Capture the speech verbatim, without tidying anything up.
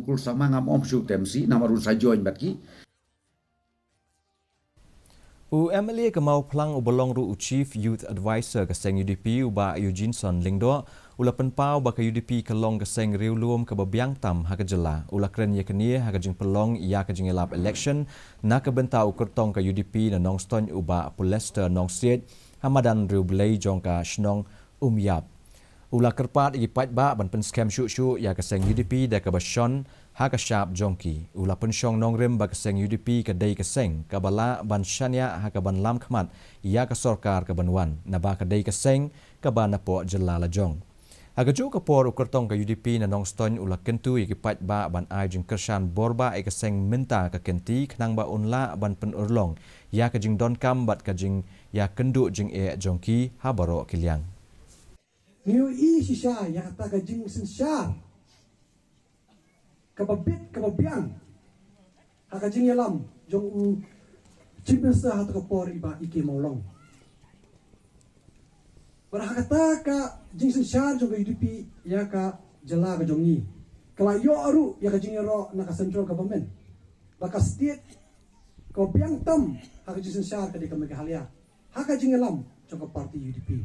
Kul sama ngam ong shu tem si namar un sa join bad ki. U M L A ka Mawphlang uba long ruh u Chief Youth Advisor ka seng U D P u Bah Eugeneson Lyngdoh u la pynpaw ba ka U D P ka long ka seng riewlum kaba biang tam ha ka jylla. U la kren ïa kane ha ka jingpynlong ïa ka jingïalap election na ka bynta u kyrtong ka U D P na Nongstoiñ u Bah Polyester Nongsiej ha madan Riewblei jong ka shnong Umïap. U la kyrpad ïa ki paidbah ban pynskhem shuh shuh ïa ka seng U D P da kaba shon ha ka shap jong ki. U la pynshong nongrim ba ka seng U D P ka dei ka seng kaba lah ban shaniah ha kaban lam khmat ïa ka sorkar kaban wan, naba ka dei ka seng kaba napoh jylla la jong. Ha kajuh ka por u kyrtong ka U D P na Nongstoiñ u la kyntu ïa ki paidbah ban ai jingkyrshan borbah ïa ka seng mynta ka kynti khnang ba un lah ban pynurlong ïa ka jingdonkam bad ka jingïakynduh jingeh jong ki ha baroh ki liang. Ngi ïohi shisha ïa kata ka jingsynshar kaba bit kaba biang ha ka jingïalam jong u Chief Minister ha kata ka por, i Bah E K Mawlong. Bad ha kata ka jingsynshar jong ka U D P ïa ka jylla ka jong ngi, ka la ïoh ruh ïa ka jingïaroh na ka central government ba ka state kaba biang tam ha ka jingsynshar ka dei ka Meghalaya ha ka jingïalam jong ka party U D P.